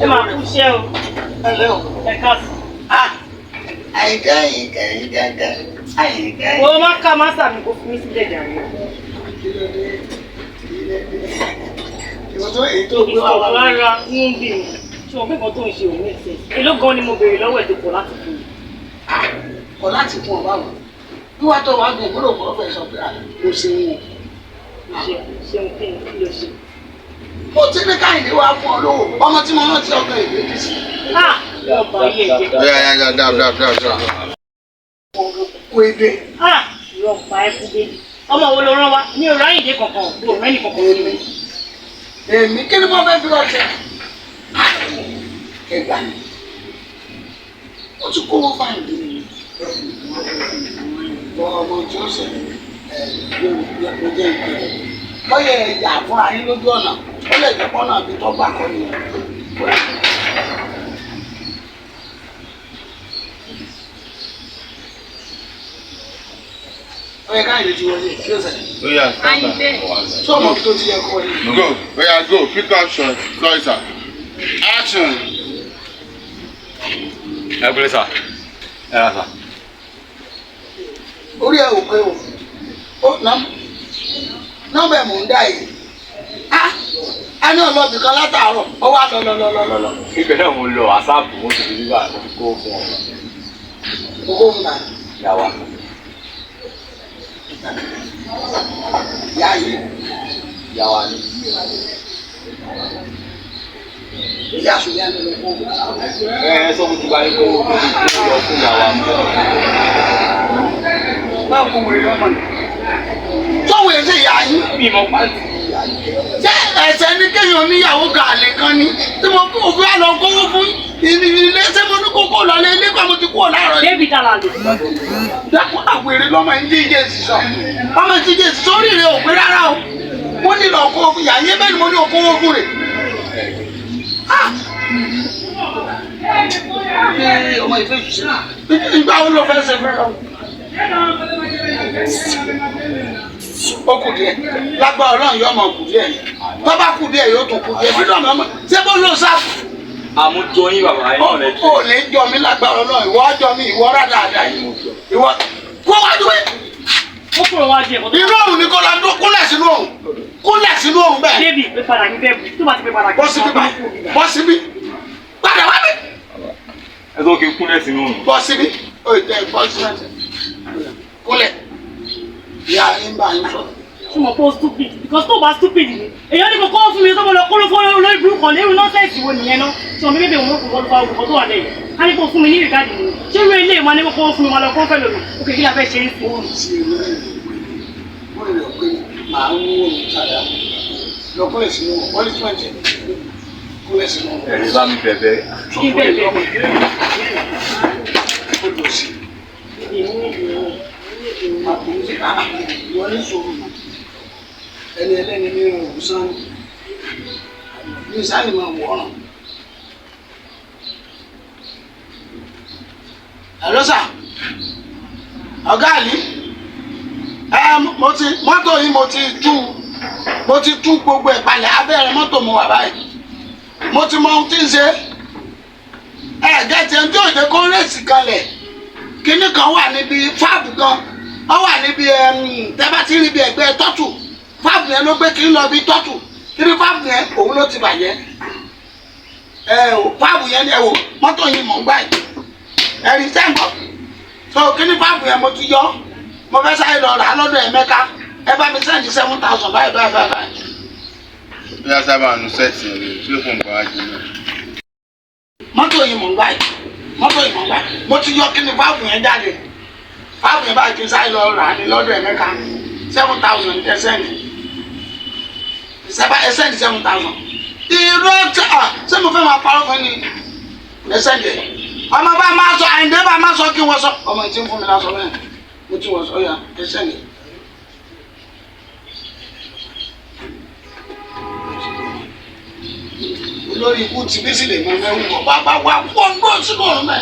Ẹ máa kú iṣẹ́ o. Ẹ lẹ́ o. Ẹ káàsì. Àyìnkẹ́ Àyìnkẹ́ Àyìnkẹ́ Àyìnkẹ́. Wo má ká má sàmì kó fi mí sílẹ̀ jàre. Kí ló dé? Kí ló dé? Ìwọ tó èyí tó gbé wá wá. Rárá, ń bí mi. Ṣé o pé nǹkan tó ń ṣe òun make sense? Èló gan ni mo béèrè lọ́wọ́ ẹ̀ tó kọ̀ láti fún mi? Kọ̀ láti fún ọ báwo? Bí wàá tó wàá gùn gbọ́dọ̀ kọ́ fẹ́ sọ pé mo ṣe wọn. Ṣeun kí ni kí ló ṣe? Mo ti ní Káyìndé wá fún ọ lówó. Ọmọ tí mo rántí ọgbọ́n ìwé kìí sí. Wọ́n bá yé ẹ̀jẹ̀. Yeah, yeah, yeah, dab, dab, dab, dab. Kò èdè. Yóò pa ẹ́ fún bébì. Ọmọ wo ló rán wa? Mi ò ráyìndé kankan, mi ò rẹ́nì kankan sí mi. Èmi kí ni mo fẹ́ fi ọ̀sẹ̀? Ẹgbà mi. Ó ti kówó fáìndé mi. Ọmọ tí ó ṣẹlẹ̀ ẹ̀ ló jẹ́ ìpè. Bọ́yẹ̀ ẹ̀yà fúnra yín lójú ọ̀nà, ó lè jẹ́ pọ́nà àbí tó gbà kọ́ ni. Ó yẹ káyìndé ti wọlé, kí ló ṣẹlẹ̀? Oh yeah, stand by. Ṣé ọmọ tó ti yẹ kó wọlé? Go. Oh yeah, go. Pick up shot. Sorry, sir. Action. Ẹ kúlẹ̀ sà, ẹ rà sà. Orí ẹ ò pé o. Ó nọ́mbà ẹ̀ mò ń dá yìí. A ní ọlọ́bì kan látàárọ̀, ó wá lọ lọ lọ lọ lọ. Ibẹ̀ náà mo lọ àsáàpù, mo sì fi bíbá mo fi kó fún ọ. Owó ń bà. Ìyá wa. Ìyá yìí. Ìyá wa ni. Ìyá àṣùyá mi lọ fún un. Ẹ sọ fún ti bá yín kó o fi kó lọ fún ìyá wa. Báwo kò wèrè lọ́mọ ni? Sọ́wọ́ èsì ìyá yín. Mi mọ pàǹtí ìyá yìí. Ṣé ẹ̀ṣẹ̀ ní kéèyàn níyàwó kan àlè kan ni? Tí mo kó òfin àlọ́ kówó fún ilé ṣé mo ní kókó lọ́lé ilé kan mo ti kúrò láàárọ̀ yìí. Débi ta la lò. Dákun àwèrè lọ́mọ yìí jíjẹ sísọ. Ọmọ jíjẹ sísọ orí rẹ̀ ò pé rárá o. Mo ní lọ kó ìyá yín bẹ́ẹ̀ ni mo ní okòwò fún rẹ̀. Ọmọ ìfẹ́ ìgbà wo ló fẹ́ ṣe fẹ́ lọ? Ó kù díẹ̀ lágbára Ọlọ́run yóò mọ̀ kù díẹ̀ tó bá kù díẹ̀ yóò tún kù díẹ̀ bí lọ́mọ ọmọ ṣé bó ló sá. Àmújọ yín bàbá yín náà lẹ́tí. Ó lè jọ mí lágbára Ọlọ́run, ìwọ jọ mí, ìwọ rádà àdá yìí ìwọ kó wájú wẹ́. Ó kúrò wájú ẹ̀ kó tó. Inú òrùn ni kò lọ dún, kúnlẹ̀ sínú òrùn, kúnlẹ̀ sínú òrùn bẹ́ẹ̀. Débi pé padà ní bẹ́ẹ̀ bù, tó bá ti pé padà. Bọ́ síbí báyìí, bọ́ síbí, padà wá bí. Ẹ tó kí n kúnlẹ̀ sínú òrùn. Bọ́ síbí, ó yẹ bọ́ síbí, kúnlẹ̀, ìyá yín bá yín sọ̀rọ̀. Ṣé mo pọ̀ stupid? Because tó bá stupid ni. Èèyàn ní kò kọ́ fún mi tó mo lọ kóró fún olórí burúkú kan lérú nọ́ọ̀sẹ̀sì wo nìyẹn náà. Ṣé o mi bébè òun kò wọ́n fa olùkọ́ tó wà lẹ́yìn? A ní kó fún mi ní rìgáàdì mi. Ṣé irú ilé ìwà ní kó kó fún mi wọn lọ kó fẹ́ lòlù? Òkè kí la fẹ́ ṣe é sí? Ó ń ṣe lórí ìwé lórí rẹ̀ pé màá ń wó mi sára lọ kúnlẹ̀ sínú punishment kúnlẹ̀ sínú. Ẹ̀rí bá mi bẹ̀bẹ̀. Kí bẹ́ẹ̀ bẹ́ẹ̀. Ó lọ sí. Wọ́n ní sọ̀rọ̀ ẹni ẹlẹ́ni ní ìrùsán ní sáni máa wọ̀ ọ́nà. Hello sir, ọ̀gá àlí, ẹ mo ti mọ́tò yìí mo ti tú gbogbo ẹ̀ palẹ̀ abẹ́rẹ́ mọ́tò mo wà báyìí. Mo ti mọ ohun tí ń ṣe. Ẹ gẹ́tì ẹni tí òde kó rèsì kalẹ̀. Kinní kan wà níbi fáàbù kan, ó wà níbi tẹ́ bá ti rí ibi ẹ̀gbẹ́ tọ́tù. Fáàbù yẹn ló gbé kiri lọ bí tọ́tù. Kiri fáàbù yẹn òun ló ti bàjẹ́. Ẹ ò fáàbù yẹn ni ẹ wò mọ́tò yìí mọ̀ ń gbà yìí. Ẹ̀rí sẹ́ńkọ́. So kiri fáàbù yẹn mo ti yọ. Mo fẹ́ sáré lọ rà á lọ́dọ̀ Ẹ̀mẹ́ka. Ẹ bá mi send 7,000 báyìí báyìí báyìí báyìí. Ó yá sábà nu sẹ́ẹ̀tì rẹ̀ tí ó fún nǹkan wájú náà. Mọ́tò yìí mò ń gbà yìí, mọ́tò yìí mò ń gbà yìí. Mo ti yọ kíni fáàbù yẹn jáde. Fáàbù yẹn báyìí kí n sáré lọ rà á ní lọ́dọ̀ Ẹ̀mẹ́ka. 7,000 ẹ send. Ẹ send 7,000. Irọ́ tí à ṣé mo fẹ́ máa parọ́ fún ni? Ẹ send ẹ̀. Ọmọ bá máa sọ Àyìndé bá máa sọ kí wọ́n sọ. Ọmọ yìí ti ń fún mi lásọ bẹ́ẹ̀. Mo ti wọ̀ sọ yà ẹ send ẹ̀. Olórí ikú ti bí sì lè mọ mẹ́wù kọ́ bá bá wà wọ́n gbọ́ sínú ọ̀run mẹ́.